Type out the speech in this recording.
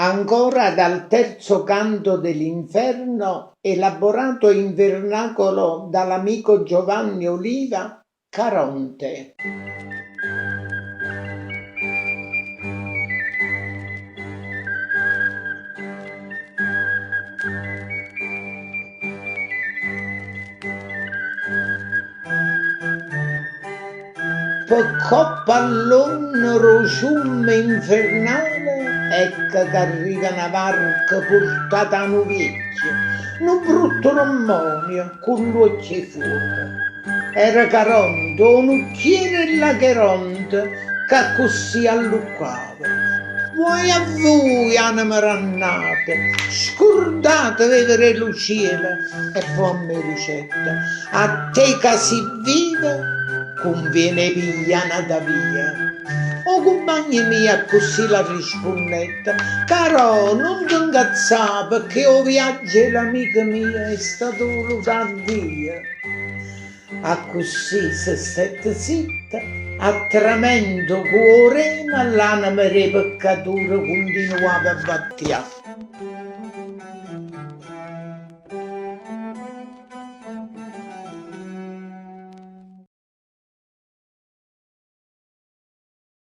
Ancora dal terzo canto dell'Inferno, elaborato in vernacolo dall'amico Giovanni Oliva, Caronte. Pe copp' a ll'onna d' 'o ciummo infernale ecco ch'arriva na varca purtata 'a nu viecchio, nu brutto demmonio cu ll'uocchie 'e fuoco. Era Caronte, 'o nucchiere 'e ll'Acheronte ch'accussì alluccava, Guai a vui, aneme dannate, scurdateve 'e verè lu cielo! E po' a me dicette, A te ca si viva, cunviene 'e piglià n'ata via. O cumpagno mio accussì l'arrispunnette, Carò, nun te 'ncazzà pecché 'o viaggio 'e l'amico mio è stato vuluto 'a Dio. Accussì se stette zitta, a tramento cu 'o remo l'anema d' 'e peccature cuntinuava a vattià.